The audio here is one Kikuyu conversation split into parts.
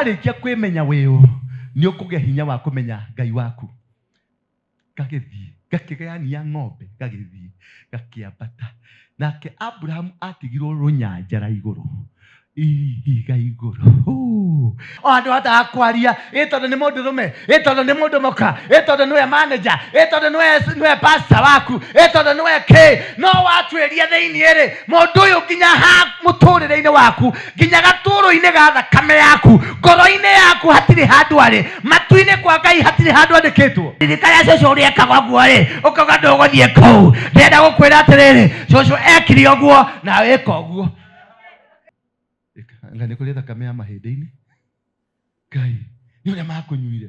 Warĩkia kwĩmenya wĩũ, nĩ ũkũgĩa hinya wa kũmenya Ngai waku. Gagĩthiĩ gakĩgayania ng'ombe, gagĩthiĩ gakĩambata. Nake Aburahamu atigirwo rũnyanjara igũrũ, ihiga igũrũ. Huu. O andũ hotaga kwaria, ĩ tondũ nĩ mũndũrũme, ĩ tondũ nĩ mũndũ mũka, ĩ tondũ nĩwe manager, ĩ tondũ nĩwe pastor waku, ĩ tondũ nĩwe kĩ. No watuĩria thĩinĩ rĩ, mũndũ ũyũ nginya ha mũtũrĩre-inĩ waku, nginya gatũrũ-inĩ ga thakame yaku, ngoro-inĩ yaku hatirĩ handũ arĩ, matu-inĩ kwa Ngai hatirĩ handũ andĩkĩtwo. Ririkana cũcũ ũrĩa ekaga ũguo rĩ, ũkauga ndũgũthiĩ kũu. Ndĩrenda gũkwĩra atĩrĩrĩ, cũcũ ekire ũguo, nawe ĩka ũguo. Anga nĩ kũrĩ thakame ya mahĩndĩ-inĩ. Ngai, nĩ ũrĩa makũnyuire,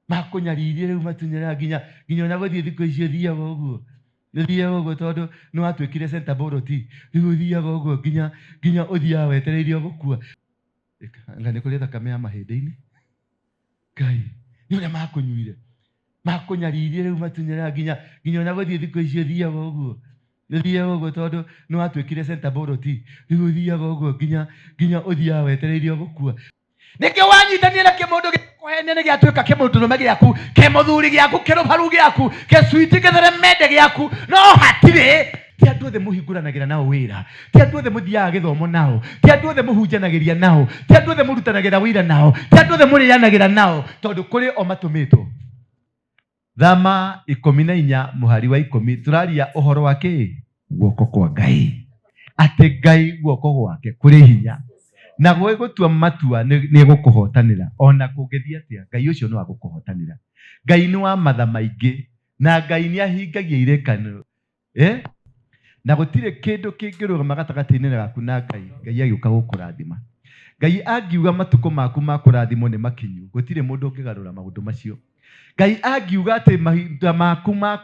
makũnyaririe rĩu matunyũraga nginya nginya ona gũthiĩ thikũ ici ũthiaga ũguo. Ũthiaga ũguo tondũ nĩ watuĩkire center ball ti. Rĩu ũthiaga ũguo nginya nginya ũthiaga wetereire o gũkua. Anga nĩ kũrĩ thakame ya mahĩndĩ-inĩ. Ngai, nĩ ũrĩa makũnyuire, makũnyaririe rĩu matunyũraga nginya nginya ona gũthiĩ thikũ ici ũthiaga ũguo. Ũthiaga ũguo tondũ nĩ watuĩkire center ball ti. Rĩu ũthiaga ũguo nginya nginya ũthiaga wetereire o gũkua. Nĩkĩo wanyitanire na kĩmũndũ gĩakũhenia nĩ gĩatuĩka kĩmũndũrũme gĩaku, kĩmũthuri gĩaku, kĩrũbaru gĩaku, gĩcuiti gĩtheremende gĩaku, no hatirĩ. Ti andũ othe mũhingũranagĩra nao wĩra, ti andũ othe mũthiaga gĩthomo nao, ti andũ othe mũhunjanagĩria nao, ti andũ othe mũrutanagĩra wĩra nao, ti andũ othe mũrĩanagĩra nao, tondũ kũrĩ o matũmĩtwo. Thama 14 mũhari wa 10 tũraria ũhoro wa kĩ? Guoko kwa Ngai. Atĩ Ngai guoko gwake kũrĩ hinya na gwĩgũtua matua nĩ egũkũhotanĩra ona kũngĩthiĩ atĩa, Ngai ũcio no agũkũhotanĩra. Ngai nĩ wa matha maingĩ na Ngai nĩ ahingagia irĩkanĩro. Eh? Na gũtirĩ kĩndũ kĩngĩrũgama gatagatĩ-inĩ gaku na Ngai, Ngai agĩũka gũkũrathima. Ngai angiuga matukũ maku ma kũrathimwo nĩ makinyu, gũtirĩ mũndũ ũngĩgarũra maũndũ macio. Ngai angiuga atĩ mahinda maku ma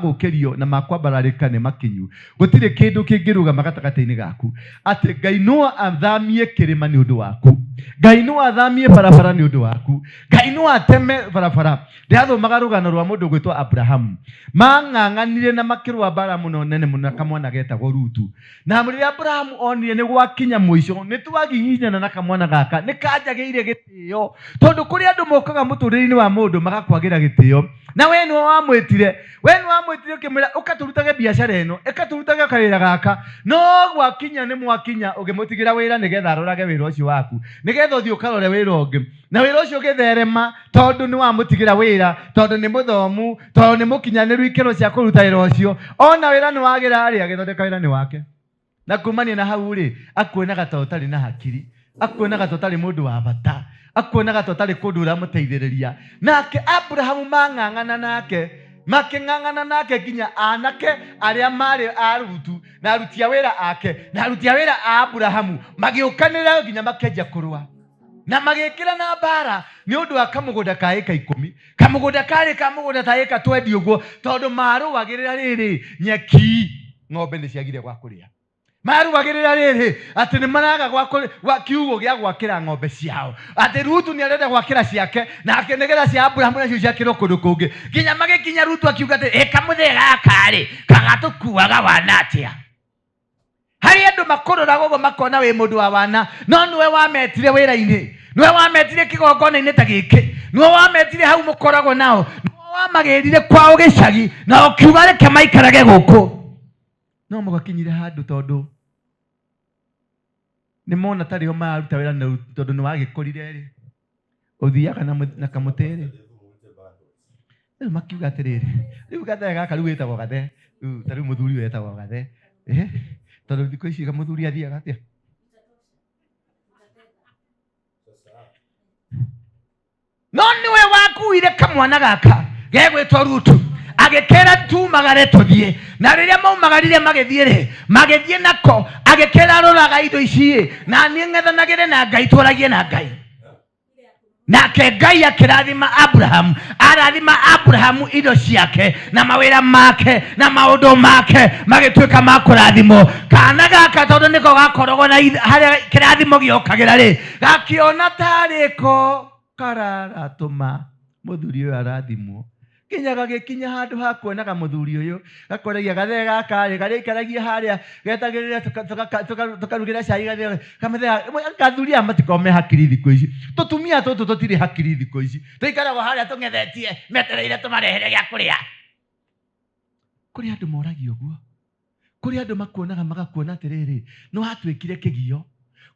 gũkĩrio na ma kwambararĩka nĩ makinyu, gũtirĩ kĩndũ kĩngĩrũgama gatagatĩ-inĩ gaku. Atĩ Ngai no athamie kĩrĩma nĩ ũndũ waku. Ngai no athamie barabara nĩ ũndũ waku. Ngai no ateme barabara. Ndĩrathomaga rũgano rwa mũndũ ũgwĩtwo Abrahamu. Mang'ang'anire na makĩrũa mbara mũno nene mũno na kamwana getagwo Rutu. Na rĩrĩa Abrahamu onire nĩ gwakinya mũico, nĩ twagiginyana na kamwana gaka, nĩ kanjagĩire gĩtĩo. Tondũ kũrĩ andũ mokaga mũtũrĩre-inĩ wa mũndũ magakwagĩra gĩtĩo. Na we nĩwe wamwĩtire, we nĩwe wamwĩtire ũkĩmwĩra ũka tũrutage biacara ĩno, ĩka tũrutage kawĩra gaka. No gwakinya nĩ mwakinya ũkĩmũtigĩra wĩra nĩgetha arorage wĩra ũcio waku, nĩgetha ũthiĩ ũkarore wĩra ũngĩ. Na wĩra ũcio ũgĩtherema tondũ nĩ wamũtigĩra wĩra, tondũ nĩ mũthomu, tondũ nĩ mũkinyanĩru ikĩro cia kũruta wĩra ũcio. Ona wĩra nĩ wagĩra rĩ, agĩthondeka wĩra nĩ wake. Na kumania na hau rĩ, akuonaga ta ũtarĩ na hakiri, akuonaga ta ũtarĩ mũndũ wa bata, akuonaga ta ũtarĩ kũndũ ũramũteithĩrĩria. Nake Abrahamu mang'ang'ana nake, makĩng'ang'ana nake nginya anake arĩa marĩ a Rutu na aruti a wĩra ake na aruti a wĩra a Abrahamu magĩũkanĩrĩra nginya makĩanjia kũrũa na magĩkĩra na mbara nĩ ũndũ wa kamũgũnda ka ĩka 10, kamũgũnda karĩ kamũgũnda ta ĩka 20 ũguo, tondũ marũagĩrĩra rĩrĩ nyeki, ng'ombe nĩ ciagire gwa kũrĩa. Marũagĩrĩra rĩrĩ atĩ nĩ maraga gwa kiugũ gĩa gwakĩra ng'ombe ciao, atĩ Rutu nĩ arenda gwakĩra ciake nake nĩgetha cia Abrahamu nacio ciakĩrwo kũndũ kũngĩ. Nginya magĩkinya Rutu akiuga atĩ ĩ kamũthee gaka rĩ kagatũkuaga wana atĩa? Harĩ andũ makũroraga ũguo makona wĩ mũndũ wa wana, no nĩwe wametire wĩra-inĩ, nĩwe wametire kĩgongona-inĩ ta gĩkĩ, nĩwe wametire hau mũkoragwo nao, nĩwe wamagĩrire kwao gĩcagi na ũkiuga reke maikarage gũkũ. No mũgakinyire handũ tondũ nĩ mona tarĩo mararuta wĩra na tondũ nĩ wagĩkũrire rĩ, ũthiaga na kamũtĩ rĩ. Rĩu makiuga atĩrĩrĩ, rĩu gathee gaka rĩu wĩtagwo gathee, rĩu ta rĩu mũthuri ũyũ etagwo gathee, eh, tondũ thikũ ici mũthuri athiaga atĩa? No nĩwe wakuire kamwana gaka gegwĩtwo Rutu, agĩkĩra tumagare tũthiĩ. Na rĩrĩa maumagarire magĩthiĩ rĩ, magĩthiĩ nako, agĩkĩra roraga indo ici ĩ, na niĩ ng'ethanagĩre na Ngai, twaragie na Ngai. Nake Ngai akĩrathima Abrahamu, arathima Abrahamu indo ciake na mawĩra make na maũndũ make magĩtuĩka ma kũrathimwo. Kana gaka tondũ nĩko gakoragwo na harĩa kĩrathimo gĩokagĩra rĩ, gakĩona tarĩ ko kararatũma mũthuri ũyũ arathimwo. Nginya gagĩkinya handũ ha kuonaga mũthuri ũyũ, gakoragia gathee gaka rĩ, karĩa ikaragia harĩa getagĩrĩra tũkarugĩra cai gathee kamũthee. Athuri aya matikoragwo me hakiri thikũ ici. Tũtumia tũtũ tũtirĩ hakiri thikũ ici, tũikaragwo harĩa tũng'ethetie metereire tũmarehere gĩa kũrĩa. Kũrĩ andũ moragia ũguo. Kũrĩ andũ makuonaga magakuona atĩrĩrĩ, nĩ watuĩkire kĩgio.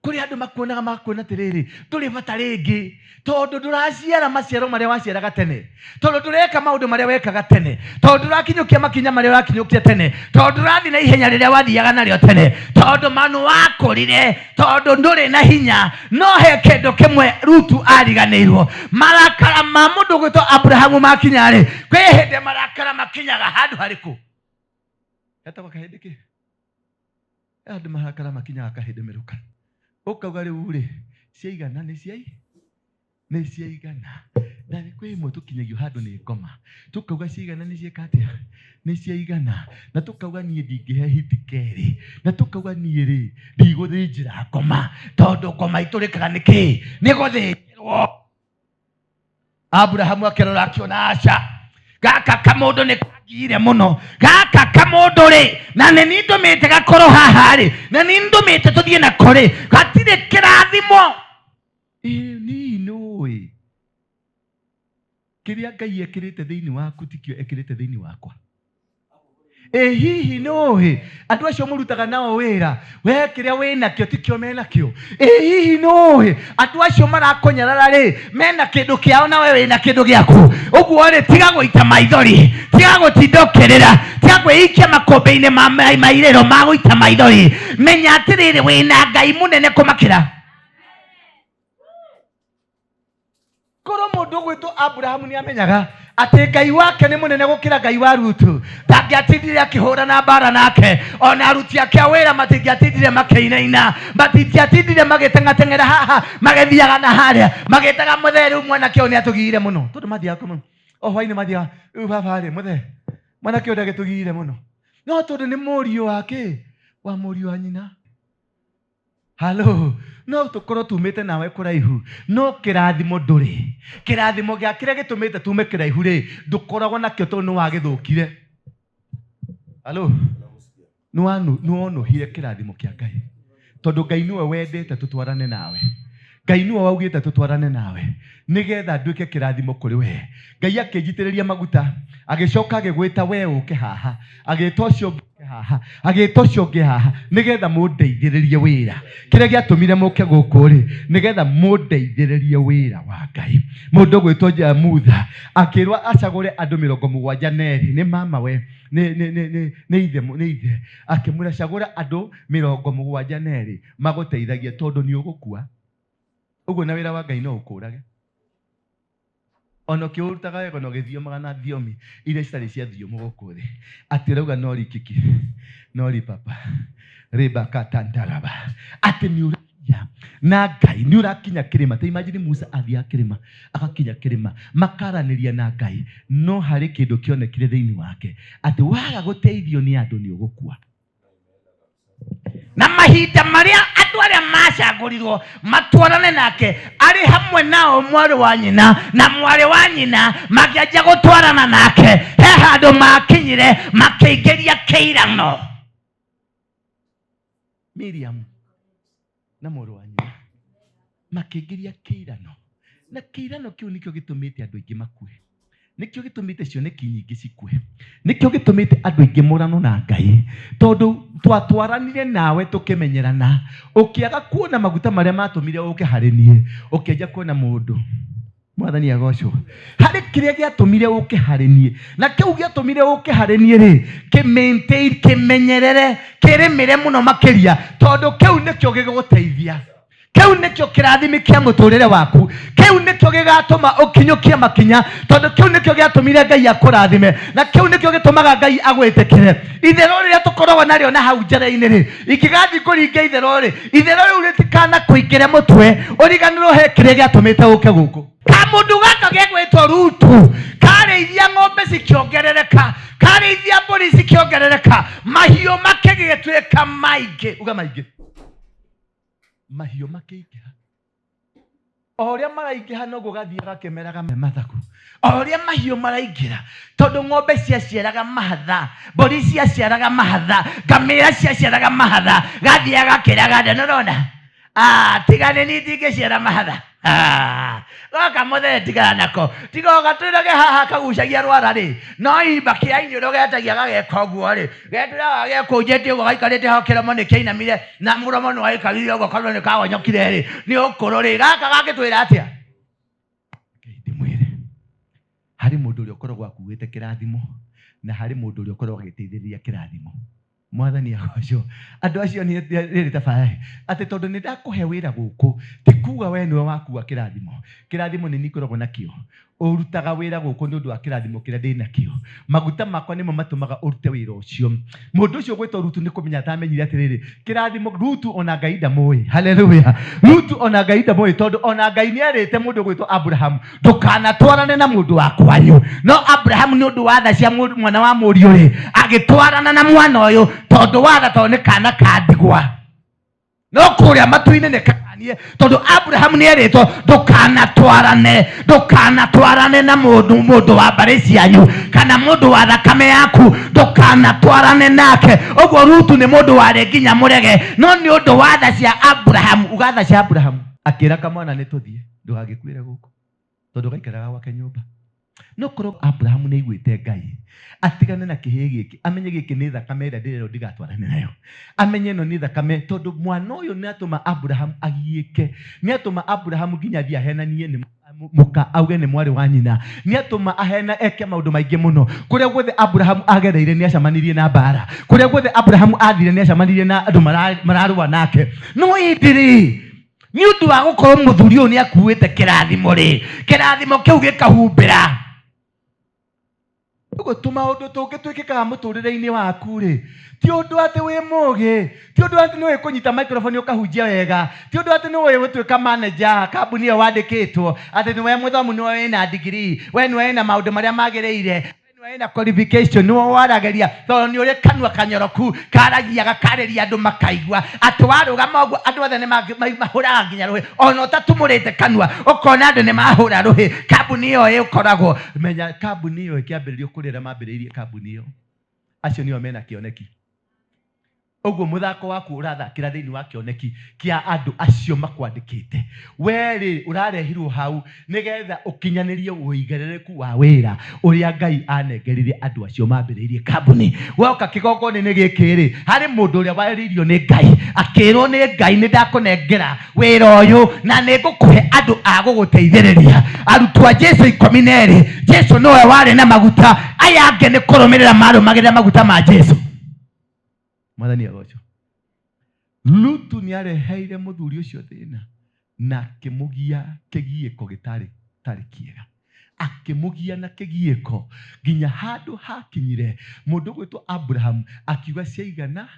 Kũrĩ andũ makuonaga magakuona atĩrĩrĩ, ndũrĩ bata rĩngĩ, tondũ ndũraciara maciaro marĩa waciaraga tene, tondũ ndũreka maũndũ marĩa wekaga tene, tondũ ndũrakinyũkia makinya marĩa ũrakinyũkia tene, tondũ ndũrathiĩ na ihenya rĩrĩa wathiaga narĩo tene, tondũ manu wakũrire, tondũ ndũrĩ na hinya. No he kĩndũ kĩmwe Rutu ariganĩirwo, marakara ma mũndũ ũgwĩtwo Aburahamu makinya-rĩ, kwĩ hĩndĩ marakara makinyaga handũ harĩkũ? Hetagwo kahĩndĩ kĩ? He handũ marakara makinyaga kahĩndĩ mĩrũka, ũkauga rĩu rĩ, ciaigana, nĩ ciai nĩ ciaigana. Na nĩ kwĩ ĩmwe tũkinyagio handũ nĩ ngoma, tũkauga ciaigana, nĩ cieka atĩa, nĩ ciaigana. Na tũkauga niĩ ndingĩhe hiti kerĩ, na tũkauga niĩ rĩ, ndigũthĩnjĩra ngoma, tondũ ngoma itũrĩkaga nĩ kĩ? Nĩ gũthĩnjĩrwo. Aburahamu akĩrora akĩona, aca, gaka kamũndũ nĩ kangiire mũno, gaka kamũndũ rĩ, na nĩ niĩ ndũmĩte gakorwo haha rĩ, na nĩ ndũmĩte tũthiĩ nako rĩ, gatirĩ kĩrathimo. Ĩĩ, niĩ nũĩ kĩrĩa Ngai ekĩrĩte thĩinĩ waku tikĩo ekĩrĩte thĩinĩ wakwa. Ĩ hihi nĩũĩ andũ acio mũrutaga nao wĩra, we kĩrĩa wĩ nakĩo tikĩo menakĩo? Ĩ hihi nĩũĩ andũ acio marakũnyarara rĩ, mena kĩndũ kĩao na we wĩna kĩndũ gĩaku? Ũguo rĩ, tiga gũita maithori, tiga gũtinda ũkĩrĩra, tiga kwĩikia makũmbĩ-inĩ ma mairĩro ma gũita maithori. Menya atĩrĩrĩ, wĩna Ngai mũnene kũmakĩra. Korwo mũndũ ũgwĩtwo Aburahamu nĩ amenyaga atĩ Ngai wake nĩ mũnene gũkĩra Ngai wa Rutu, ndangĩatindire akĩhũrana mbara nake. Ona aruti ake a wĩra matingĩatindire makĩinaina, matingĩatindire magĩteng'ateng'era haha magĩthiaga na harĩa magĩtaga mũthee, rĩu mwanake ũyũ nĩ atũgiire mũno. Tondũ mathiaga kũmũ o hwainĩ, mathiaga rĩu baba rĩ, mũthee, mwanake ũyũ ndagĩtũgiire mũno. No tondũ nĩ mũriũ wa kĩ wa mũriũ wa nyina. Halo, no tũkorwo tumĩte nawe kũraihu, no kĩrathimo ndũrĩ. Kĩrathimo gĩa kĩrĩa gĩtũmĩte tume kĩraihu rĩ, ndũkoragwo nakĩo tondũ nĩ wagĩthũkire. Halo, nĩ wonũhire kĩrathimo kĩa Ngai, tondũ Ngai nĩwe wendete tũtwarane nawe. Ngai nĩwe waugĩte tũtwarane nawe nĩgetha nduĩke kĩrathimo kũrĩ we. Ngai akĩnjitĩrĩria maguta, agĩcoka agĩgwĩta we ũke haha, agĩta ũcio ũngĩ ũke haha, agĩta ũcio ũngĩ haha, nĩgetha mũndeithĩrĩrie wĩra. Kĩrĩa gĩatũmire mũke gũkũ rĩ, nĩgetha mũndeithĩrĩrie wĩra wa Ngai. Mũndũ ũgwĩtwo Mutha akĩrwo acagũre andũ 72 nĩ mama we, nĩ ithe, nĩ ithe akĩmwĩra, cagũra andũ 72 magũteithagie, tondũ nĩ ũgũkua. Ũguo na wĩra wa Ngai no ũkũrage ona ũkĩũrutaga wega na ũgĩthiomaga na thiomi iria citarĩ cia thiomo gũkũ thĩ, atĩ ũrauga no rikiki no ripapa ribakatandaraba, atĩ nĩ ũrakinya na Ngai, nĩ ũrakinya kĩrĩma. Ta imagine Musa athiaga kĩrĩma, agakinya kĩrĩma makaranĩria na Ngai, no harĩ kĩndũ kĩonekire thĩinĩ wake atĩ waga gũteithio nĩ andũ nĩ ũgũkua. Na mahinda marĩa andũ arĩa macagũrirwo matwarane nake arĩ hamwe nao, mwarĩ wa nyina na mwarĩ wa nyina makĩanjia gũtwarana nake, he handũ makinyire makĩingĩria kĩirano. Miriam na mũrũ wa nyina makĩingĩria kĩirano, na kĩirano kĩu nĩkĩo gĩtũmĩte andũ aingĩ makue, nĩkĩo gĩtũmĩte cioneki nyingĩ cikue, nĩkĩo gĩtũmĩte andũ aingĩ morano na Ngai, tondũ twatwaranire nawe tũkĩmenyerana, ũkĩaga kuona maguta marĩa matũmire ũke harĩ niĩ, ũkĩanjia kuona mũndũ. Mwathani agocwo. Harĩ kĩrĩa gĩatũmire ũke harĩ niĩ, na kĩu gĩatũmire ũke harĩ niĩ rĩ, kĩ maintain, kĩmenyerere, kĩrĩmĩre mũno makĩria, tondũ kĩu nĩkĩo gĩgũgũteithia, kĩu nĩkĩo kĩrathimi kĩa mũtũrĩre waku, kĩu nĩkĩo gĩgatũma ũkinyũkie makinya, tondũ kĩu nĩkĩo gĩatũmire Ngai akũrathime, na kĩu nĩkĩo gĩtũmaga Ngai agwĩtĩkĩre. Itherũ rĩrĩa tũkoragwo narĩo na hau njara-inĩ rĩ, ingĩgathiĩ kũringa itherũ rĩ, itherũ rĩu rĩtikana kũingĩre mũtwe ũriganĩrwo he kĩrĩa gĩatũmĩte ũke gũkũ. Kamũndũ gaka gegwĩtwo Rutu karĩithia ng'ombe cikĩongerereka, karĩithia mbũri cikĩongerereka, mahiũ makĩgĩtuĩka maingĩ. Uga maingĩ. Mahiũ makĩingĩha. O ũrĩa maraingĩha noguo gathiaga gakĩmeraga mathaku. O ũrĩa mahiũ maraingĩra, tondũ ng'ombe ciaciaraga mahatha, mbũri ciaciaraga mahatha, ngamĩra ciaciaraga mahatha, gathiaga gakĩraga nda. Nĩũrona? Ah, tiga nĩ niĩ ndingĩciara mahatha. Ah, gaka mũthee tigana nako. Tiga o gatwĩrage haha kagucagia rwara rĩ, no imba kĩa iniũrũ getagia gageka ũguo rĩ, getwĩraga gekũnjĩte ũguo gaikarĩte ho kĩromo nĩ kĩinamire na mũromo nĩ waikarire ũguo kanua nĩ kagonyokire rĩ, nĩ ũkũrũ rĩ, gaka gangĩtwĩra atĩa? Ngai ndĩmwĩre, harĩ mũndũ ũrĩa ũkoragwo akuĩte kĩrathimo na harĩ mũndũ ũrĩa ũkoragwo agĩteithĩrĩria kĩrathimo. Mwathani agocwo. Andũ acio nĩ rĩrĩ tabarĩ atĩ tondũ nĩ ndakũhe wĩra gũkũ ti kuga we nĩwe wakua kĩrathimo. Kĩrathimo nĩ niĩ ngoragwo nakĩo. Ũrutaga wĩra gũkũ nĩ ũndũ wa kĩrathimo kĩrĩa ndĩ nakĩo. Maguta makwa nĩmo matũmaga ũrute wĩra ũcio. Mũndũ ũcio ũgwĩtwo Rutu nĩ kũmenya atamenyire atĩrĩrĩ, kĩrathimo Rutu ona Ngai ndamũĩ. Haleluya. Rutu ona Ngai ndamũĩ tondũ ona Ngai nĩ erĩte mũndũ ũgwĩtwo Abrahamu ndũkanatwarane na mũndũ wa kwanyu. No Abrahamu nĩ ũndũ wa tha cia mwana wa mũriũ rĩ, agĩtwarana na mwana ũyũ tondũ wa tha, tondũ nĩ kana ka ndigwa. No kũrĩa matu-inĩ nĩ kakanie, tondũ Abrahamu nĩ erĩtwo ndũkanatwarane, ndũkanatwarane na mũndũ wa mbarĩ cianyu kana mũndũ wa thakame yaku, ndũkanatwarane nake. Ũguo Rutu nĩ mũndũ warĩ nginya mũrege, no nĩ ũndũ wa tha cia Abrahamu, uga tha cia Abrahamu, akĩra kamwana nĩ tũthiĩ, ndũgagĩkuĩre gũkũ, tondũ gaikaraga gwake nyũmba. No korwo Abrahamu nĩ aiguĩte Ngai, atigane na kĩhĩĩ gĩkĩ, amenye gĩkĩ nĩ thakame ĩrĩa ndĩrerwo ndigatwarane nayo, amenye ĩno nĩ thakame, tondũ mwana ũyũ nĩ atũma Abrahamu agiĩke, nĩ atũma Abrahamu nginya athiĩ ahenanie nĩ mũka auge nĩ mwarĩ wa nyina, nĩ atũma ahena eke maũndũ maingĩ mũno. Kũrĩa guothe Abrahamu agereire nĩ acemanirie na mbara, kũrĩa guothe Abrahamu athire nĩ acemanirie na andũ mararũa nake. No ĩndĩ rĩ, nĩ ũndũ wa gũkorwo mũthuri ũyũ nĩ akuĩte kĩrathimo rĩ, kĩrathimo kĩu gĩkahumbĩra. Ũguo tũmaũndũ tũngĩ twĩkĩkaga mũtũrĩre-inĩ waku rĩ, ti ũndũ atĩ wĩ mũgĩ, ti ũndũ atĩ nĩũĩ kũnyita microphone ũkahunjia wega, ti ũndũ atĩ nĩũĩ gũtuĩka manager kambuni ĩyo wandĩkĩtwo, atĩ nĩwe mũthomu, nĩwe wĩna degree, we nĩwe wĩna maũndũ marĩa magĩrĩire, we nĩwe wĩna qualification, nĩwe waragĩria, tondũ nĩ ũrĩ kanua kanyoroku karagia gakarĩria andũ makaigua, atĩ warũgama ũguo andũ othe nĩ mahũraga nginya rũhĩ, ona ũtatumũrĩte kanua ũkona andũ nĩ mahũra rũhĩ. Kambuni ĩyo ĩkoragwo, menya kambuni ĩyo ĩkĩambĩrĩrio kũrĩ arĩa mambĩrĩirie kambuni ĩyo, acio nĩo mena kĩoneki. Ũguo mũthako waku ũrathakĩra thĩinĩ wa kĩoneki kĩa andũ acio makwandĩkĩte. We-rĩ, ũrarehirwo hau nĩgetha ũkinyanĩrie ũigĩrĩrĩku wa wĩra ũrĩa Ngai anengerire andũ acio mambĩrĩirie kambuni. Woka kĩgongona-inĩ gĩkĩ-rĩ, harĩ mũndũ ũrĩa warĩirio nĩ Ngai, akĩrwo nĩ Ngai nĩ ndakũnengera wĩra ũyũ na nĩ ngũkũhe andũ a gũgũteithĩrĩria. Arutwo a Jesu 12, Jesu nĩwe warĩ na maguta, aya angĩ nĩ kũrũmĩrĩra marũmagĩrĩra maguta ma Jesu. Mwathani agocwo. Lutu nĩ areheire mũthuri ũcio thĩna na akĩmũgia kĩgiĩko gĩtarĩ tarĩ kĩega, akĩmũgia na kĩgiĩko nginya handũ hakinyire mũndũ ũgwĩtwo Abraham akiuga ciaigana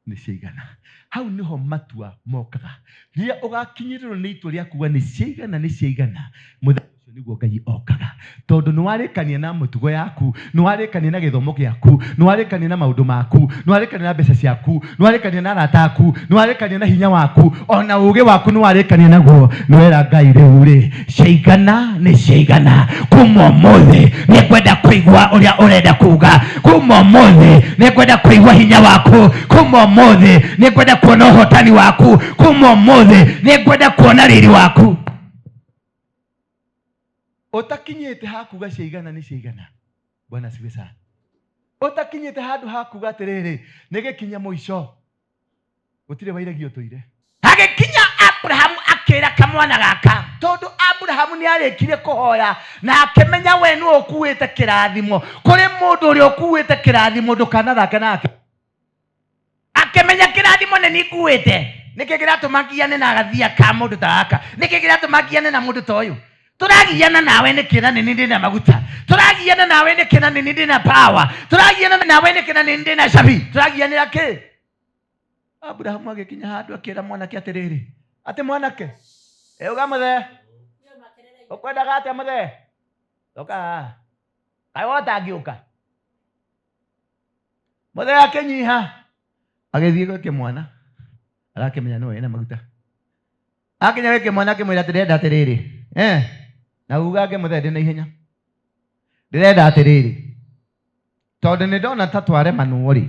nĩ ciaigana. Hau nĩho matua mokaga, rĩrĩa ũgakinyĩrĩrwo nĩ itua rĩa kuga nĩ ciaigana nĩ ciaigana, mũthenya ũcio nĩguo Ngai okaga, tondũ nĩ warĩkania na mũtugo yaku, nĩ warĩkania na gĩthomo gĩaku, nĩ warĩkania na maũndũ maku, nĩ warĩkania na mbeca ciaku, nĩ warĩkania na arata aku, nĩ warĩkania na hinya waku, ona ũgĩ waku nĩ warĩkania naguo. Nĩ wera Ngai rĩu rĩ, ciaigana nĩ ciaigana, kuma ũmũthĩ nĩ ngwenda kũigua ũrĩa ũrenda kuga, kuma ũmũthĩ nĩ ngwenda kũigua hinya waku, kuma ũmũthĩ nĩ ngwenda kuona ũhotani waku, kuma ũmũthĩ nĩ ngwenda kuona riri waku. Ũtakinyĩte hakuga ciaigana nĩ ciaigana. Bwana asifiwe sana. Ũtakinyĩte handũ hakuga atĩrĩrĩ, nĩ gĩkinya mũico, gũtirĩ wairegi ũtũire. Hagĩkinya Abrahamu akĩra kamwana gaka, tondũ Abrahamu nĩ arĩkirie kũhoya na akĩmenya we nĩwe ũkuĩte kĩrathimo. Kũrĩ mũndũ ũrĩa ũkuĩte kĩrathimo, ndũkanathake nake. Akĩmenya kĩrathimo nĩ niĩ nguĩte. Nĩkĩ kĩratũma ngiane na gathia ka mũndũ ta gaka? Nĩkĩ kĩratũma ngiane na mũndũ ta ũyũ? Tũragiana nawe nĩkĩ na nĩ niĩ ndĩna maguta? Tũragiana nawe nĩkĩ na nĩ niĩ ndĩna power? Tũragiana nawe nĩkĩ na nĩ niĩ ndĩna cabi? Tũragianĩra kĩ? Abrahamu agĩkinya handũ akĩra mwanake atĩrĩrĩ, atĩ mwanake, ĩuga mũthee, ũkwendaga atĩa mũthee? Ũka haha. Kaĩ we ũtangĩũka? Mũthee akĩnyiha, agĩthiĩ gwĩ kĩmwana, arakĩmenya nĩwe wĩna maguta. Akinya gwĩ kĩmwana akĩmwĩra ndĩrenda atĩrĩrĩ, eh, na uga mũthee ndĩ na ihenya, ndĩrenda atĩrĩrĩ, tondũ nĩ ndona ta twaremanwo rĩ,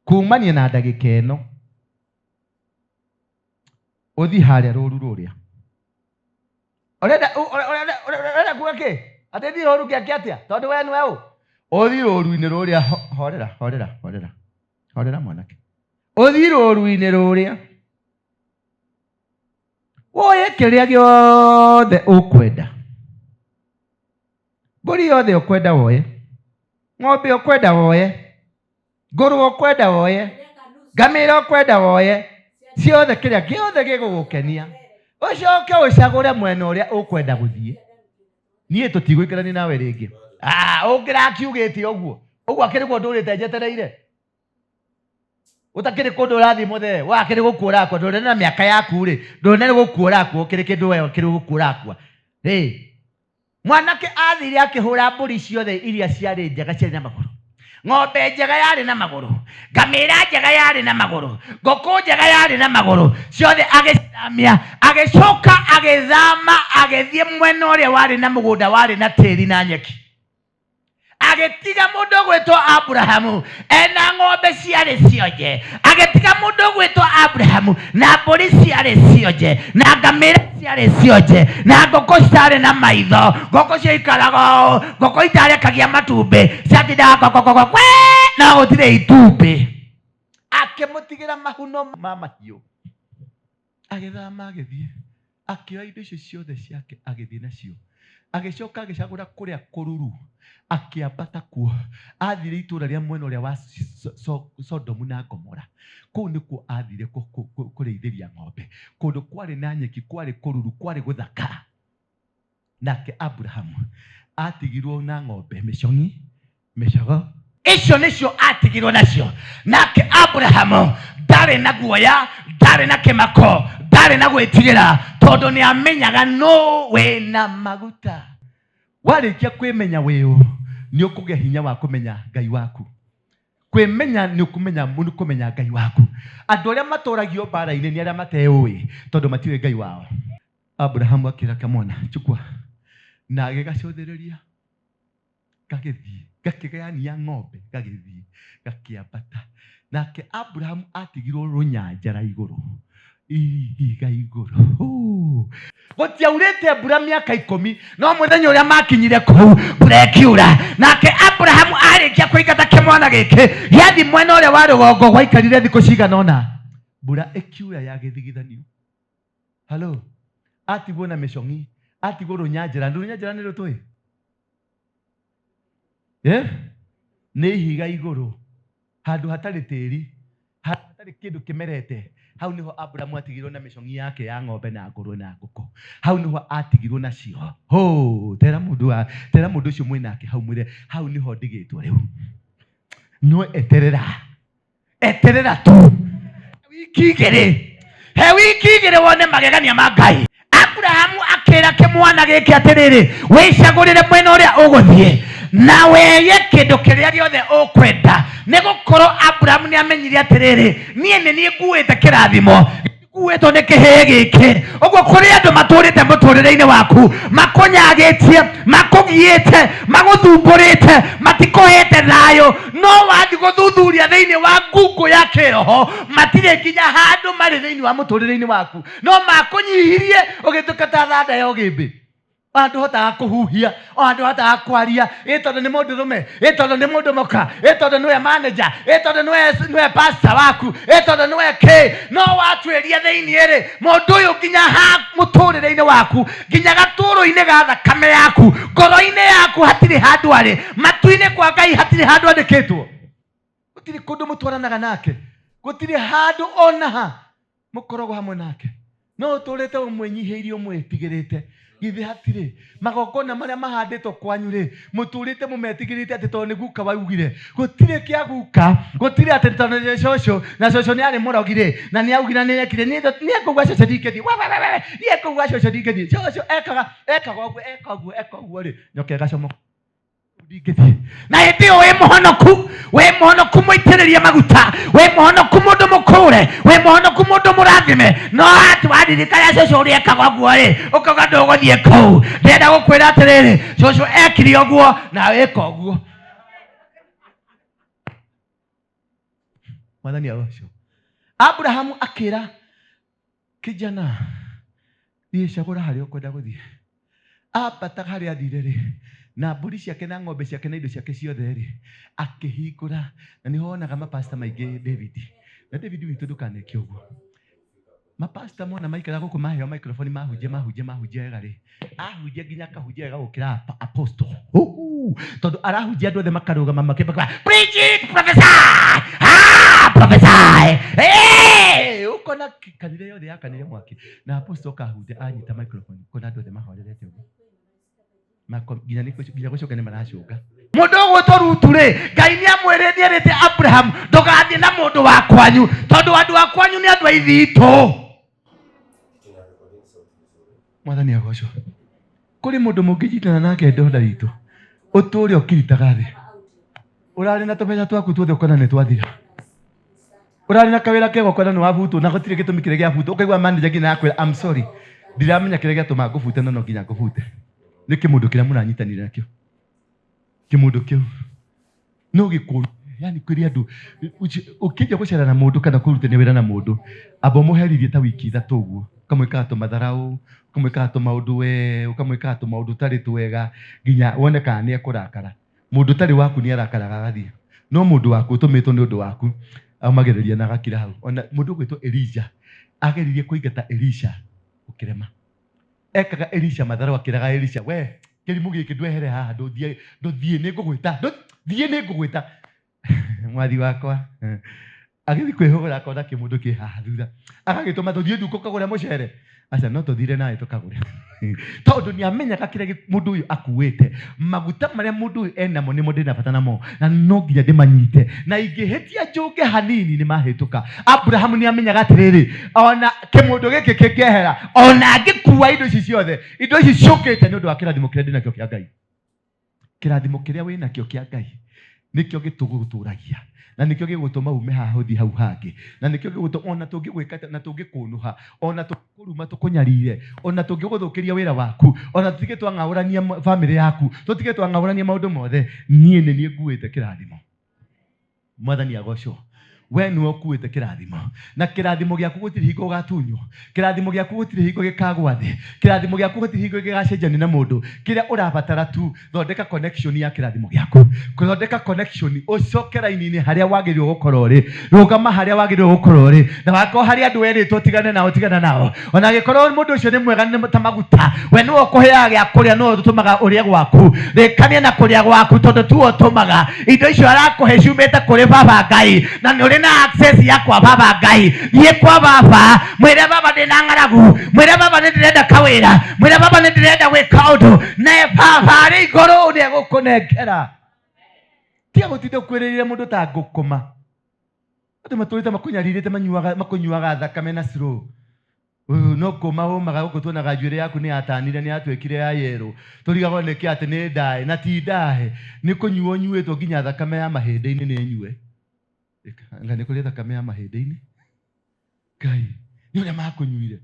kumania na ndagĩka ĩno ũthiĩ harĩa rũru rũrĩa ũrenda ũrenda kuga kĩ atĩ thiĩ rũru kĩake atĩa tondũ we nĩwe ũ ũthiĩ rũru-inĩ rũrĩa horera horera horera horera mwanake ũthiĩ rũru-inĩ rũrĩa woye kĩrĩa gĩothe ũkwenda, mbũri yothe ũkwenda woye, ng'ombe ũkwenda woye, ngũrwe ũkwenda woye, ngamĩra ũkwenda woye, ciothe kĩrĩa gĩothe gĩgũgũkenia, ũcoke ũcagũre mwena ũrĩa ũkwenda gũthiĩ. Niĩ tũtigũikarania nawe rĩngĩ. Ah, ũngĩrakiugĩte ũguo ũguo akĩrĩ kuo ndũrĩte njetereire utakiri kundu urathii muthee wakiri gukua urakua ndurene na miaka yaku ri ndurene ni gukua urakua ukiri kindu we ukiri gukua urakua ri mwanake athire akihura mburi ciothe iria ciarĩ njega ciarĩ na magũrũ, ng'ombe njega yarĩ na magũrũ, ngamĩra njega yarĩ na magũrũ, ngũkũ njega yarĩ na magũrũ, ciothe agĩcithamia, agĩcoka agĩthama agĩthiĩ mwena ũrĩa warĩ na mũgũnda warĩ na tĩri na nyeki, agĩtiga mũndũ ũgwĩtwo Abrahamu ena ng'ombe ciarĩ cionje, agĩtiga mũndũ ũgwĩtwo Abrahamu na mbũri ciarĩ cionje, na ngamĩra ciarĩ cionje, na ngũkũ citarĩ na maitho, ngũkũ ciaikaraga ũũ, ngũkũ itarekagia matumbĩ, ciatindaga kokokoko kwe, no gũtirĩ itumbĩ. Akĩmũtigĩra mahuno ma mahiũ, agĩthama agĩthiĩ, akĩoya indo icio ciothe ciake agĩthiĩ nacio, agĩcoka agĩcagũra kũrĩa kũruru, akĩambata kuo. Athire itũũra rĩa mwena ũrĩa wa Sodomu na Gomora, kũu nĩkuo athire kũrĩithĩria ng'ombe, kũndũ kwarĩ na nyeki, kwarĩ kũruru, kwarĩ gũthaka. Nake Abrahamu atigirwo na ng'ombe mĩcong'i mĩcogo, icio nĩcio atigirwo nacio. Nake Abrahamu ndarĩ na guoya, ndarĩ na kĩmako, ndarĩ na gwĩtigĩra, tondũ nĩ amenyaga nũ wĩna maguta. Warĩkia kwĩmenya wĩũ, nĩ ũkũgĩa hinya wa kũmenya Ngai waku. Kwĩmenya nĩ ũkũmenya, nĩ kũmenya Ngai waku. Andũ arĩa matũragio mbara-inĩ nĩ arĩa mateũĩ, tondũ matiũĩ Ngai wao. Abrahamu akĩra kamwana, chukua, na agĩgacũthĩrĩria gagĩthiĩ, gakĩgayania ng'ombe, gagĩthiĩ gakĩambata. Nake Abrahamu atigirwo rũnyanjara igũrũ, ihiga igũrũ. Gũtiaurĩte mbura mĩaka 10, no mũthenya ũrĩa makinyire kũu mbura ĩkiura. Nake Abrahamu arĩkia kũingata kĩmwana gĩkĩ gĩathiĩ mwena ũrĩa wa rũgongo, gwaikarire thikũ cigana ũna, mbura ĩkiura ya gĩthigithanio. Halo, atigwo na mĩcong'i, atigwo rũnyanjara. Rũnyanjara nĩ rũtũĩ? Eh? Nĩ ihiga igũrũ, handũ hatarĩ tĩri, handũ hatarĩ kĩndũ kĩmerete. Hau nĩho Abrahamu atigirwo na mĩcong'i yake ya ng'ombe na ngũrwe na ngũkũ. Hau nĩho atigirwo nacio. Ho, tera mũndũ wa, tera mũndũ ũcio mwĩ nake hau, mwĩre hau nĩho ndigĩtwo rĩu. No eterera, eterera tu wiki igĩrĩ, he wiki igĩrĩ wone magegania ma Ngai. Abrahamu akĩra kĩmwana gĩkĩ atĩrĩrĩ, wĩcagũrĩre mwena ũrĩa ũgũthiĩ na weye kĩndũ kĩrĩa gĩothe ũkwenda, nĩ gũkorwo Abrahamu nĩ amenyire atĩrĩrĩ, niĩ nĩ niĩ nguĩte kĩrathimo, nguĩtwo nĩ kĩhĩĩ gĩkĩ. Ũguo kũrĩ andũ matũrĩte mũtũrĩre-inĩ waku, makũnyagĩtie, makũgiĩte, magũthumbũrĩte, matikũhete thayũ, no wathiĩ gũthuthuria thĩinĩ wa ngungo ya kĩroho, matirĩ nginya handũ marĩ thĩinĩ wa mũtũrĩre-inĩ waku, no makũnyihirie ũgĩtuĩka ta thanda ya ũgĩmbĩ. Ona ndũhotaga kũhuhia, ona ndũhotaga kwaria, ĩ tondũ nĩ mũndũrũme, ĩ tondũ nĩ mũndũ mũka, ĩ tondũ nĩwe manager, ĩ tondũ nĩwe pastor waku, ĩ tondũ nĩwe kĩ. No watuĩria thĩinĩ rĩ, mũndũ ũyũ nginya ha mũtũrĩre-inĩ waku, nginya gatũrũ-inĩ ga thakame yaku, ngoro-inĩ yaku hatirĩ handũ arĩ, matu-inĩ kwa Ngai hatirĩ handũ andĩkĩtwo. Gũtirĩ kũndũ mũtwaranaga nake, gũtirĩ handũ ona ha mũkoragwo hamwe nake, no ũtũrĩte ũmwĩnyihĩirie, ũmwĩtigĩrĩte. Githĩ hatirĩ magongona marĩa mahandĩtwo kwanyu rĩ, mũtũrĩte mũmetigĩrĩte atĩ tondũ nĩ guka waugire? Gũtirĩ kĩa guka, gũtirĩ atĩ tondũ nĩ cũcũ, na cũcũ nĩ arĩ mũrogi rĩ, na nĩ augire nĩ ekire. Niĩ kũu gwa cũcũ ndingĩthiĩ, we, we, we, we, niĩ kũu gwa cũcũ ndingĩthiĩ. Cũcũ ekaga ekaga ũguo, eka ũguo, eka ũguo rĩ, nyoka ĩgacomoka, ndingĩthiĩ. Na hĩndĩ ĩyo wĩ mũhonoku, Wĩ mũhonoku mũitĩrĩrie maguta, wĩ mũhonoku mũndũ mũkũre, wĩ mũhonoku mũndũ mũrathime, no atĩ waririkana cũcũ ũrĩa ekaga ũguo rĩ, ũkauga ndũgũthiĩ kũu. Ndĩrenda gũkwĩra atĩrĩrĩ, cũcũ ekire ũguo nawe ĩka ũguo. Mwathani agocwo. Abrahamu akĩra kijana, thiĩ cagũra harĩa ũkwenda gũthiĩ. Ambata harĩa athire rĩ, na mbũri ciake na ng'ombe ciake na indo ciake ciothe rĩ, akĩhingũra. Na nĩho wonaga mapasta maingĩ David. Na David witũ ndũkaneke ũguo. Mapasta mona maikara gũkũ maheo microphone mahunjia mahunjia mahunjia wega rĩ, ahunjia nginya akahunjia wega gũkĩra apostle. Huhu! Tondũ arahunjia andũ othe makarũgama makĩmba preach it prophesy! Ah, prophesy! Hey! Ũkona kanitha yothe yakanire mwaki na apostle kahunjia anyita microphone ũkona andũ othe mahorerete ũguo. Nginya nginya gũcoka nĩ maracũnga. Mũndũ ũgwĩtwo Rutu rĩ, Ngai nĩ amwĩrĩ nĩerĩte Abraham ndũgathiĩ na mũndũ wa kwanyu tondũ andũ a kwanyu nĩ andũ a ithitũ. Mwathani agocwo. Kũrĩ mũndũ mũngĩnyitana nake ndonda itũ ũtũre ũkiritaga thĩ. Ũrarĩ na tũbeca twaku tuothe ũkona nĩ twathira. Ũrarĩ na kawĩra kega ũkona nĩ wabutwo na gũtirĩ gĩtũmi kĩrĩa gĩabutwo. Ũkaigua manager nginya akwĩra I'm sorry. Ndiramenya kĩrĩa gĩatũma ngũbute no no nginya ngũbute. Nĩ kĩmũndũ kĩrĩa mũranyitanĩra nakĩo. Kĩmũndũ kĩu no gĩkũru. Yani kũrĩ andũ ũkĩnjia gũcera na mũndũ kana kũrutania wĩra na mũndũ, amba ũmũherithie ta wiki ithatũ ũguo, ũkamwĩkaga tũmatharaũ, ũkamwĩkaga tũmaũndũ we, ũkamwĩkaga tũmaũndũ tũtarĩ twega nginya wone kana nĩ ekũrakara. Mũndũ ũtarĩ waku nĩ arakaraga agathiĩ, no mũndũ waku ũtũmĩtwo nĩ ũndũ waku aumagĩrĩria na agakira hau. Ona mũndũ ũgwĩtwo Elijah ageririe kũingata Elisha ũkĩrema. Ekaga Elisha matharũ akĩraga Elisha, we kĩrimũ gĩkĩ ndwehere haha, ndũthiĩ, ndũthiĩ nĩ ngũgwĩta, ndũthiĩ nĩ ngũgwĩta. Mwathi wakwa agĩthiĩ kwĩhũgũra akona kĩmũndũ kĩ haha thutha, agagĩtũma tũthiĩ nduka ũkagũre mũcere. Aca no tũthire nawe tũkagũre. Tondũ nĩ amenyaga kĩrĩa mũndũ ũyũ akuĩte, maguta marĩa mũndũ ũyũ enamo nĩmo ndĩna bata namo, na no nginya ndĩmanyite, na ingĩhĩtia njũnge hanini nĩ mahĩtũka. Abrahamu nĩ amenyaga atĩrĩrĩ, ona kĩmũndũ gĩkĩ kĩngĩehera, ona angĩkua indo ici ciothe, indo ici ciũkĩte nĩ ũndũ wa kĩrathimo kĩrĩa ndĩnakĩo kĩa Ngai. Kĩrathimo kĩrĩa wĩnakĩo kĩa Ngai nĩkĩo gĩtũgũtũragia na nĩkĩo gĩgũtũma ume haha ũthiĩ hau hangĩ, na nĩkĩo gĩgũtũma ona tũngĩgwĩka atĩa na tũngĩkũnũha, ona tũngĩkũruma tũkũnyarire, ona tũngĩgũthũkĩria wĩra waku, ona tũtige twang'aũrania bamĩrĩ yaku, tũtige twang'aũrania maũndũ mothe, niĩ nĩ niĩ nguĩte kĩrathimo. Mwathani agocwo. We nĩwe ũkuĩte kĩrathimo, na kĩrathimo gĩaku gũtirĩ hingo ũgatunywo, kĩrathimo gĩaku gũtirĩ hingo gĩkagwa thĩ, kĩrathimo gĩaku gũtirĩ hingo gĩgacenjania na mũndũ. Kĩrĩa ũrabatara tu, thondeka connection ya kĩrathimo gĩaku, thondeka connection, ũcoke raini-inĩ harĩa wagĩrĩirwo gũkorwo ũrĩ, rũgama harĩa wagĩrĩirwo gũkorwo ũrĩ, na wakorwo harĩ andũ werĩtwo ũtigane nao, tigana nao. Ona angĩkorwo mũndũ ũcio nĩ mwega nĩ ta maguta, we nĩwe ũkũheaga gĩa kũrĩa, nĩwe ũtũmaga ũrĩe gwaku. Rĩkania na kũrĩa gwaku tondũ tiwe ũtũmaga. Indo icio arakũhe ciumĩte kũrĩ Baba Ngai, na nĩ ũrĩ na access ya kwa Baba Ngai. Thiĩ kwa Baba, mwĩre Baba ndĩna ng'aragu, mwĩre Baba nĩ ndĩrenda kawĩra, mwĩre Baba nĩ ndĩrenda gwĩka ũndũ, naye Baba arĩ igũrũ nĩ egũkũnengera. Tiga gũtinda ũkuĩrĩire mũndũ ta ngũkũma. Andũ matũrĩte makũnyarirĩte manyuaga makũnyuaga thakame na slow. Ũyũ no kũma ũmaga gũkũ tuonaga njuĩrĩ yaku nĩ yatanire nĩ yatuĩkire ya yerũ. Tũrigagwo nĩkĩ atĩ nĩ ndaĩ na ti ndaĩ. Nĩ kũnyuo ũnyuĩtwo nginya thakame ya mahĩndĩ-inĩ nĩ nyue. Anga nĩ kũrĩ thakame ya mahĩndĩ-inĩ? Ngai, nĩ ũrĩa makũnyuire.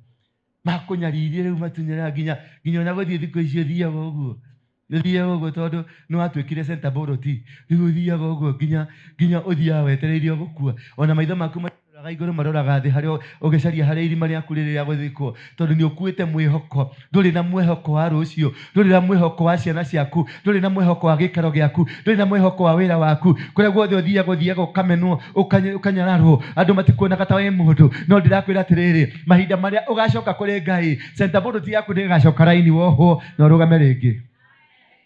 Makũnyaririe rĩu matunyũraga nginya nginya ona gũthiĩ thikũ ici ũthiaga ũguo. Ũthiaga ũguo tondũ nĩ watuĩkire center ballot. Rĩu ũthiaga ũguo nginya nginya ũthiaga wetereire o gũkua. Ona maitho maku matiroraga igũrũ maroraga thĩ harĩa ũgĩcaria harĩa irima rĩaku rĩrĩ rĩa gũthikwo. Tondũ nĩ ũkuĩte mwĩhoko. Ndũrĩ na mwĩhoko wa rũciũ, ndũrĩ na mwĩhoko wa ciana ciaku, ndũrĩ na mwĩhoko wa gĩikaro gĩaku, ndũrĩ na mwĩhoko wa wĩra waku. Kũrĩa guothe ũthiaga ũthiaga ũkamenwo, ũkanyararwo, andũ matikuonaga ta wĩ mũndũ. No ndĩrakwĩra atĩrĩrĩ, mahinda marĩa ũgacoka kũrĩ Ngai, center board yaku nĩ ĩgacoka raini wohwo na ũrũgame rĩngĩ.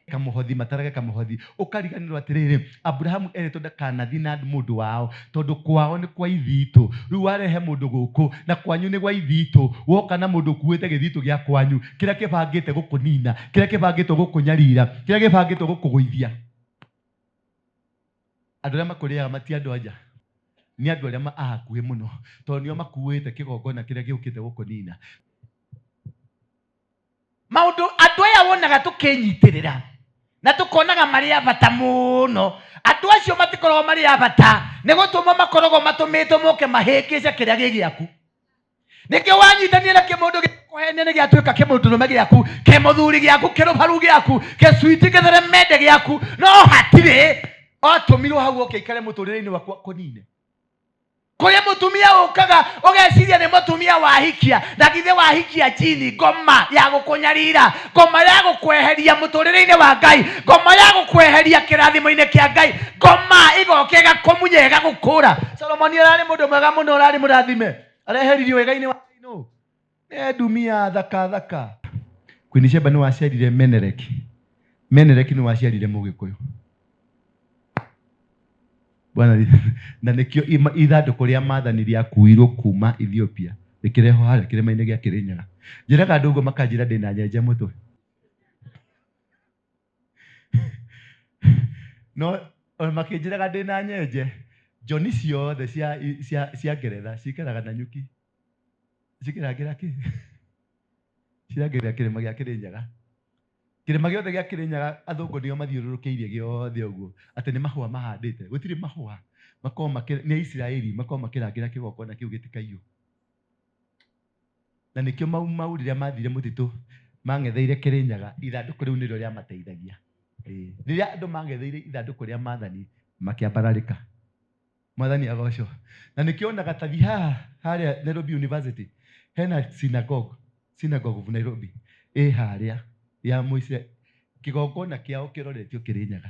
Kamũhothi, matarage kamũhothi, ũkariganĩrwo atĩrĩrĩ, Aburahamu erĩtwo ndakanathiĩ na mũndũ wao tondũ kwao nĩ kwa ithitũ. Rĩu warehe mũndũ gũkũ na kwanyu nĩ gwa ithitũ, woka na mũndũ ũkuĩte gĩthitũ gĩa kwanyu kĩrĩa kĩbangĩte gũkũnina, kĩrĩa kĩbangĩtwo gũkũnyarira, kĩrĩa gĩbangĩtwo gũkũgũithia. Andũ arĩa makũrĩaga mati andũ anja, nĩ andũ arĩa a hakuhĩ mũno, tondũ nĩo makuĩte kĩgongona kĩrĩa gĩũkĩte gũkũnina. Maũndũ andũ aya wonaga tũkĩnyitĩrĩra na tũkonaga marĩ a bata mũno, andũ Andũ acio matikoragwo marĩ a bata, nĩ gũtũmwo makoragwo matũmĩtwo moke mahĩngĩce kĩrĩa gĩ gĩaku. Nĩkĩo wanyitanire na kĩmũndũ gĩkũhenia nĩ gĩatuĩka kĩmũndũrũme gĩaku, kĩmũthuri gĩaku, kĩrũbaru gĩaku, kĩcuiti kĩtheremende gĩaku, no hatirĩ atũmirwo hau oke ikare mũtũrĩre-inĩ waku akũnine. Kũrĩ mũtumia ũkaga ũgeciria nĩ mũtumia wahikia, na githĩ wahikia jini, ngoma ya gũkũnyarira, ngoma ya gũkweheria mũtũrĩre-inĩ wa Ngai, ngoma ya gũkweheria kĩrathimo-inĩ kĩa Ngai, ngoma ĩgoka ĩgakũmunya ĩgagũkũra. Solomoni ararĩ mũndũ mwega mũno, ũrarĩ mũrathime, areheririo wega-inĩ wa Ngai nũ? Nĩ ndumia thaka thaka. Queen Sheba nĩ waciarire Menereki, Menereki nĩ waciarire Mũgĩkũyũ. Bwana, na nĩkĩo ithandũkũ rĩa maathani rĩakuirwo kuma Ethiopia rĩkĩrehwo harĩa kĩrĩma-inĩ gĩa Kĩrĩnyaga. Njĩraga andũ ũguo makanjĩra ndĩna nyenje mũtwe. No ona makĩnjĩraga ndĩna nyenje, njoni ciothe cia Ngeretha cikaraga na nyuki. Cikĩrangĩra kĩ? Cirangĩra kĩrĩma gĩa Kĩrĩnyaga. Kĩrĩma gĩothe gĩa Kĩrĩnyaga athũngũ nĩo mathiũrũrũkĩirie gĩothe ũguo, atĩ nĩ mahũa mahandĩte. Gũtirĩ mahũa, makoragwo makĩ, nĩ Aisiraeli makoragwo makĩrangĩra kĩgongona kĩu gĩtikaiywo. Na nĩkĩo Mau Mau rĩrĩa mathire mũtitũ mang'etheire Kĩrĩnyaga, ithandũkũ rĩu nĩrĩo rĩamateithagia. Rĩrĩa andũ mang'etheire ithandũkũ rĩa maathani, makĩambararĩka. Mwathani agocwo. Na nĩkĩo onaga tathi haha harĩa Nairobi University hena synagogue, Synagogue of Nairobi ĩ harĩa ya Mũisiraeli, kĩgongona kĩao kĩroretio Kĩrĩnyaga.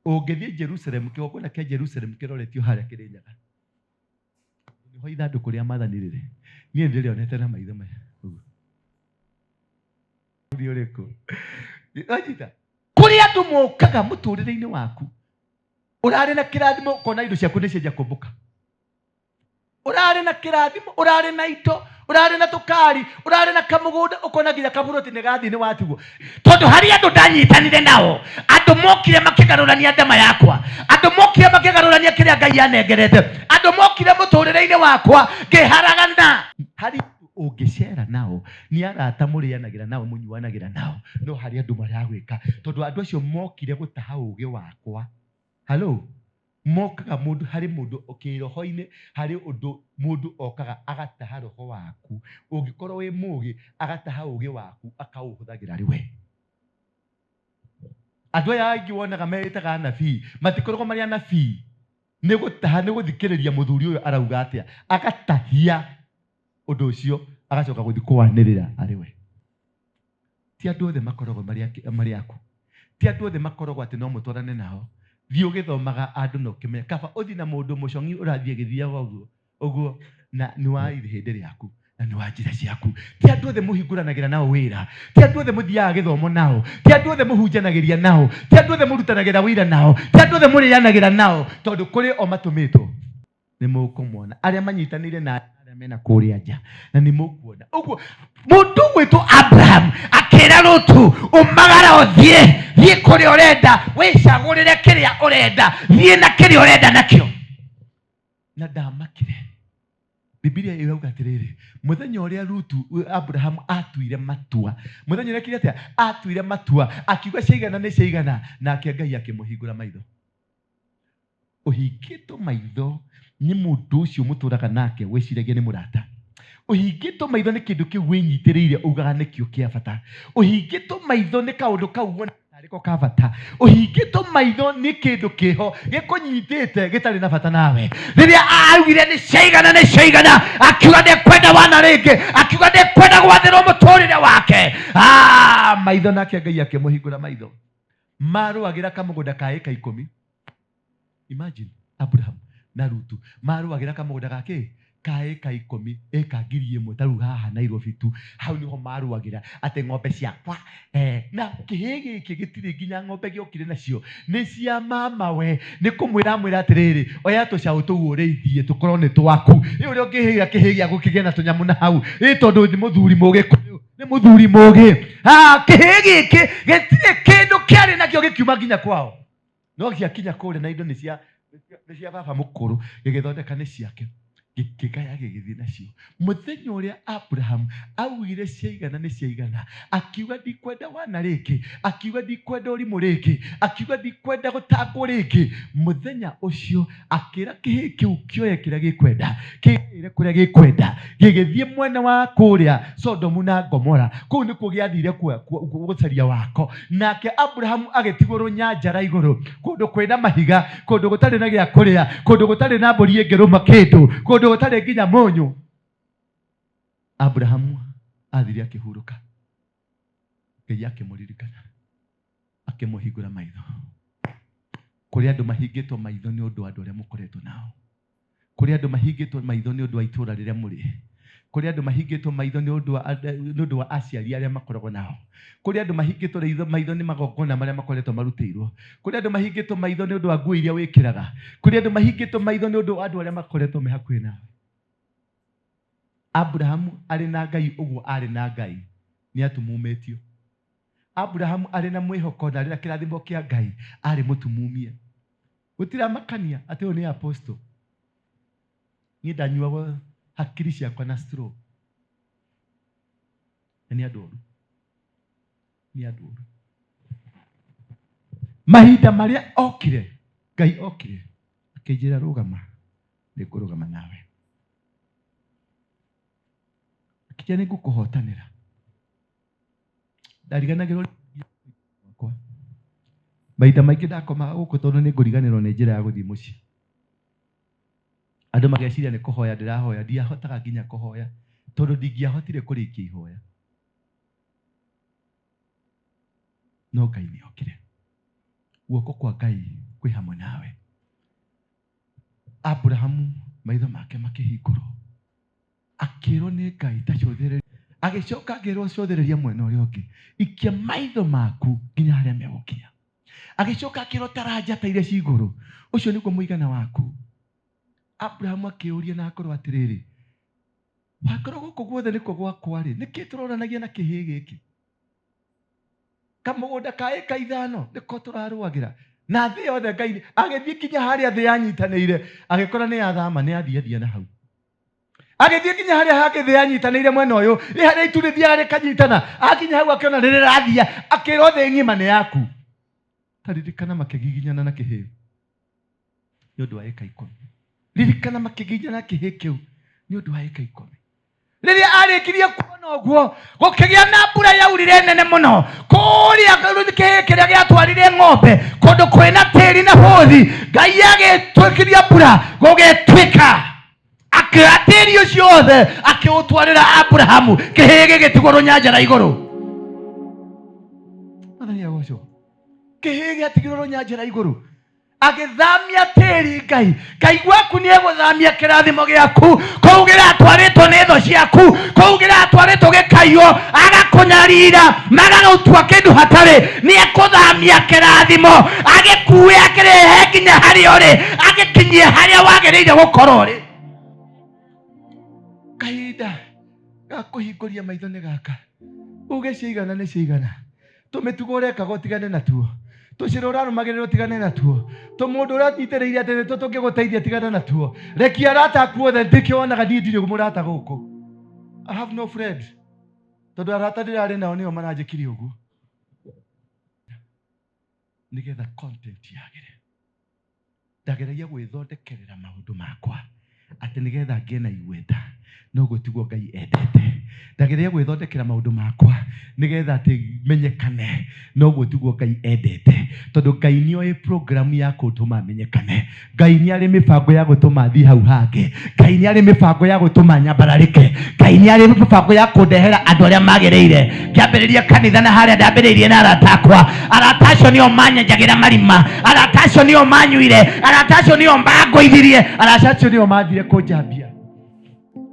Ũngĩthiĩ Jerusalem, kĩgongona kĩa Jerusalem kĩroretio harĩa Kĩrĩnyaga. Nĩho ithandũkũ rĩa maathani rĩrĩ. Niĩ ndĩrĩonete na maitho maya. Ũguo. Nĩ ũrĩkũ? Wanyita? Kũrĩ andũ mokaga mũtũrĩre-inĩ waku ũrarĩ na kĩrathimo ũkona indo ciaku nĩ cianjia kũmbũka. Ũrarĩ na kĩrathimo, ũrarĩ na indo, ũrarĩ na tũkari, ũrarĩ na kamũgũnda, ũkona nginya kaburoti nĩ gathiĩ nĩ watigwo. Tondũ harĩ andũ ndanyitanire nao, andũ mokire makĩgarũrania ndema yakwa, andũ mokire makĩgarũrania kĩrĩa Ngai anengerete, andũ mokire mũtũrĩre-inĩ wakwa ngĩharagana. Harĩ andũ ũngĩcera nao, nĩ arata mũrĩanagĩra nao, mũnyuanagĩra nao, no harĩ andũ maragwĩka, tondũ andũ acio mokire gũtaha ũgĩ wakwa. Hello? Mokaga mũndũ, harĩ mũndũ kĩroho-inĩ, harĩ ũndũ mũndũ okaga agataha roho waku. Ũngĩkorwo wĩ mũgĩ, agataha ũgĩ waku, akaũhũthagĩra arĩ we. Andũ aya aingĩ wonaga meĩtaga anabii, matikoragwo marĩ anabii. Nĩ gũtaha, nĩ gũthikĩrĩria mũthuri ũyũ arauga atĩa, agatahia ũndũ ũcio, agacoka gũthiĩ kũwanĩrĩra arĩ we. Ti andũ othe makoragwo marĩ aku. Ti andũ othe makoragwo atĩ no mũtwarane nao. Thiĩ ũgĩthomaga andũ na ũkĩmenya. Kaba ũthiĩ na mũndũ mũcong'i ũrathiĩ agĩthiaga ũguo, ũguo, na nĩ wa ihĩndĩ rĩaku, na nĩ wa njĩra ciaku. Ti andũ othe mũhingũranagĩra nao wĩra. Ti andũ othe mũthiaga gĩthomo nao. Ti andũ othe mũhunjanagĩria nao. Ti andũ othe mũrutanagĩra wĩra nao. Ti andũ othe mũrĩanagĩra nao. Tondũ kũrĩ o matũmĩtwo. Nĩ mũkũmona. Arĩa manyitanĩire na arĩa mena kũrĩa nja. Na nĩ mũkuona. Ũguo, mũndũ ũgwĩtwo Abraham akĩra Lutu, umagara ũthiĩ, thiĩ kũrĩa ũrenda, wĩcagũrĩre kĩrĩa ũrenda, thiĩ na kĩrĩa ũrenda nakĩo. Na ndamakire. Bibilia ĩrauga atĩrĩrĩ, mũthenya ũrĩa Lutu, Abraham atuire matua, mũthenya ũrĩa ekire atĩa? Atuire matua, akiuga ciaigana nĩ ciaigana, nake Ngai akĩmũhingũra maitho. Ũhingĩtwo maitho nĩ mũndũ ũcio mũtũraga nake wĩciragia nĩ mũrata. Ũhingĩtwo maitho nĩ kĩndũ kĩu wĩnyitĩrĩire ugaga nĩkĩo kĩa bata. Ũhingĩtwo maitho nĩ kaũndũ kau wonaga tarĩ ko ka bata. Ũhingĩtwo maitho nĩ kĩndũ kĩho gĩkũnyitĩte gĩtarĩ na bata nawe. Rĩrĩa augire nĩ ciaigana nĩ ciaigana, akiuga ndekwenda wana rĩngĩ, akiuga ndekwenda gwathĩrwo mũtũrĩre wake. Maitho nake Ngai akĩmũhingũra maitho. Marũagĩra kamũgũnda ka ĩka ikũmi. Imagine Abraham na Rutu marũagĩra kamũgũnda ga kĩ? Ka ĩka ikũmi, ĩka ngiri ĩmwe ta rĩu haha Nairobi tu, hau nĩho marũagĩra atĩ ng'ombe ciakwa, na kĩhĩĩ gĩkĩ gĩtirĩ nginya ng'ombe gĩokire nacio, nĩ cia mama we, nĩ kũmwĩra amwĩra atĩrĩrĩ, oya tũcaũ tũu ũrĩithie tũkorwo nĩ twaku. Ĩ ũrĩa ũngĩhĩra kĩhĩĩ gĩaku kĩgĩe na tũnyamũ na hau, ĩ tondũ nĩ mũthuri mũgĩkũyũ, nĩ mũthuri mũgĩ. Kĩhĩĩ gĩkĩ gĩtirĩ kĩndũ kĩarĩ nakĩo gĩkiuma nginya kwao. No gĩakinya kũrĩa na indo nĩ cia baba mũkũrũ, gĩgĩthondeka nĩ ciake. Gĩkĩgaya gĩgĩthiĩ nacio. Mũthenya ũrĩa Abrahamu augire ciaigana nĩ ciaigana, akiuga ndikwenda wana rĩngĩ, akiuga ndikwenda ũrimũ rĩngĩ, akiuga ndikwenda gũtangwo rĩngĩ. Mũthenya ũcio akĩra kĩhĩĩ kĩu kĩoye kĩrĩa gĩkwenda, kĩgĩre kũrĩa gĩkwenda, gĩgĩthiĩ mwena wa kũrĩa Sodomu na Gomora. Kũu nĩkuo gĩathire gũcaria wako. Nake Abrahamu agĩtigwo rũnyanjara igũrũ, kũndũ kwĩna mahiga, kũndũ gũtarĩ na gĩa kũrĩa, kũndũ gũtarĩ na mbũri ĩngĩrũma kĩndũ, kũndũ gũtarĩ nginya mũnyũ. Abrahamu athire akĩhurũka, Ngai akĩmũririkana, akĩmũhingũra maitho. Kũrĩ andũ mahingĩtwo maitho nĩ ũndũ wa andũ arĩa mũkoretwo nao. Kũrĩ andũ mahingĩtwo maitho nĩ ũndũ wa itũũra rĩrĩa mũrĩ. Kũrĩ andũ mahingĩtwo maitho nĩ ũndũ wa, nĩ ũndũ wa aciari arĩa makoragwo nao. Kũrĩ andũ mahingĩtwo ritho maitho nĩ magongona marĩa makoretwo marutĩirwo. Kũrĩ andũ mahingĩtwo maitho nĩ ũndũ wa nguo iria wĩkĩraga. Kũrĩ andũ mahingĩtwo maitho nĩ ũndũ wa andũ arĩa makoretwo me hakuhĩ nawe. Aburahamu arĩ na Ngai ũguo arĩ na Ngai nĩ atumumĩtio. Aburahamu arĩ na mwĩhoko na arĩ na kĩrathimo kĩa Ngai arĩ mũtumumie. Gũtiramakania atĩ ũyũ nĩ apostle. Niĩ ndanyuagwo hakiri ciakwa na straw. Na nĩ andũ oru. Nĩ andũ oru. Mahinda marĩa okire, Ngai okire, akĩnjĩra rũgama, nĩngũrũgama nawe. Akĩnjĩra nĩngũkũhotanĩra. Ndariganagĩrwo wakwa. Mahinda maingĩ ndakomaga gũkũ tondũ nĩ ngũriganĩrwo nĩ njĩra ya gũthiĩ mũciĩ. Andũ mageciria nĩ kũhoya ndĩrahoya, ndiahotaga nginya kũhoya tondũ ndingĩahotire kũrĩkia ihoya. No Ngai nĩ okire. Guoko kwa Ngai kwĩ hamwe nawe. Aburahamu maitho make makĩhingũrwo. Akĩrwo nĩ Ngai ta cũthĩrĩria. Agĩcoka akĩrwo cũthĩrĩria mwena ũrĩa ũngĩ, ikia maitho maku nginya harĩa megũkinya. Agĩcoka akĩrwo tara njata iria ci igũrũ, ũcio nĩguo mũigana waku. Abrahamu akĩũria na ngoro atĩrĩrĩ, wakorwo gũkũ guothe nĩkuo gwakwa-rĩ, nĩkĩ tũronanagia na kĩhĩĩ gĩkĩ? Kamũgũnda ka ĩka ithano nĩko tũrarũagĩra na thĩ yothe. Ngai agĩthiĩ nginya harĩa thĩ yanyitanĩire, agĩkora nĩ yathama, nĩ yathiathia na hau. Agĩthiĩ nginya harĩa hangĩ thĩ yanyitanĩire mwena ũyũ, ĩ harĩa itu rĩthiaga rĩkanyitana, akinya hau akĩona nĩ rĩrathia, akĩrwo thĩ ng'ima nĩ yaku. Taririkana makĩgiginyana na kĩhĩĩ nĩ ũndũ wa ĩka 10. Ririkana makĩgiginyana na kĩhĩĩ kĩu nĩ ũndũ wa ĩka 10. Rĩrĩa arĩkirie kuona ũguo, gũkĩgĩa na mbura yaurire nene mũno kũrĩa kĩhĩĩ kĩrĩa gĩatwarire ng'ombe kũndũ kwĩna tĩri na bũthi. Ngai agĩtwĩkiria mbura, gũgĩtuĩka akĩoya tĩri ũcio wothe akĩũtwarĩra Aburahamu, kĩhĩĩ gĩgĩtigwo rũnyanjara igũrũ. Mwathani agocwo. Kĩhĩĩ gĩatigirwo rũnyanjara igũrũ, agĩthamia tĩri. Ngai, Ngai waku nĩ egũthamia kĩrathimo gĩaku kũu kĩratwarĩtwo nĩ thũ ciaku, kũu kĩratwarĩtwo gĩkaiywo, agakũnyarira, magagũtua kĩndũ hatarĩ. Nĩ ekũthamia kĩrathimo, agĩkue, akĩrehe nginya harĩa ũrĩ, agĩkinyie harĩa wagĩrĩire gũkorwo ũrĩ. Kahinda ga kũhingũria maitho nĩ gaka, uge ciaigana nĩ ciaigana. Tũmĩtugo ũrekaga ũtigane natuo, tũcĩra ũrarũmagĩrĩra ũtigane natuo, tũmũndũ ũranyitĩrĩire atĩ nĩtũ tũngĩgũteithia tigana natuo. Rekia arata aku othe, ndĩkĩo wonaga niĩ ndirĩ mũrata gũkũ. I have no friend, tondũ arata ndĩrarĩ nao nĩo maranjĩkire ũguo. Nĩgetha content yagĩre, ndageragia gwĩthondekerera maũndũ makwa atĩ nĩgetha ngĩe na igweta, no ũguo tiguo Ngai endete. Ndageragia gwĩthondekera maũndũ makwa nĩgetha atĩ menyekane, no ũguo tiguo Ngai endete, tondũ Ngai nĩoĩ program ya kũndũma menyekane. Ngai nĩ arĩ mĩbango ya gũtũma thiĩ hau hangĩ. Ngai nĩ arĩ mĩbango ya gũtũma nyambararĩke. Ngai nĩ arĩ mĩbango ya kũndehera andũ arĩa magĩrĩire. Ngĩambĩrĩria kanitha na harĩa ndambĩrĩirie na arata akwa, arata acio nĩo manyenjagĩra marima, arata acio nĩo manyuire, arata acio nĩo mangũithirie, arata acio nĩo mathire kũnjambia,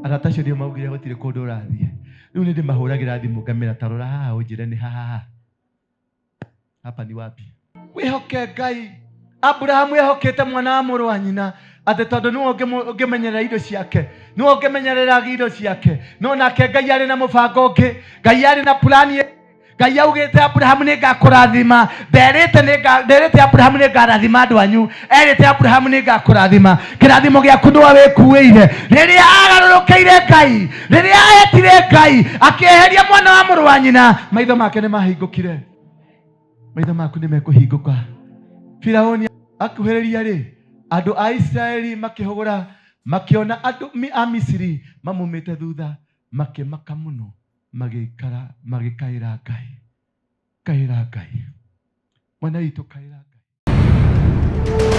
arata acio nĩo maugire gũtirĩ kũndũ ũrathiĩ. Rĩu nĩ ndĩmahũragĩra thimũ ngamera, ta rora haha ũnjĩre nĩ haha, hapa ni wapi? Wĩhoke Ngai. Aburahamu ehokete mwana wa mũrũ wa nyina atĩ tondũ nĩwe ũngĩmenyerera indo ciake, nĩwe ũngĩmenyerera indo ciake. No nake Ngai arĩ na mũbango ũngĩ, Ngai arĩ na plani. Ngai augĩte Abrahamu nĩ ngakũrathima. Nderĩte nĩ nderĩte Abrahamu nĩ ngarathima andũ anyu. Erĩte Abrahamu nĩ ngakũrathima. Kĩrathimo gĩaku nĩwe wĩkuĩire. Rĩrĩa agarũrũkĩire Ngai, rĩrĩa etire Ngai, akĩeheria mwana wa mũrũ wa nyina, maitho make nĩ mahingũkire. Maitho maku nĩ mekũhingũka. Firauni akuhĩrĩria rĩ, andũ a Isiraeli makĩhũgũra makĩona andũ a Misiri mamumĩte thutha, makĩmaka mũno. Magĩikara magĩkaĩra Ngai. Kaĩra Ngai, mwana witũ, kaĩra Ngai.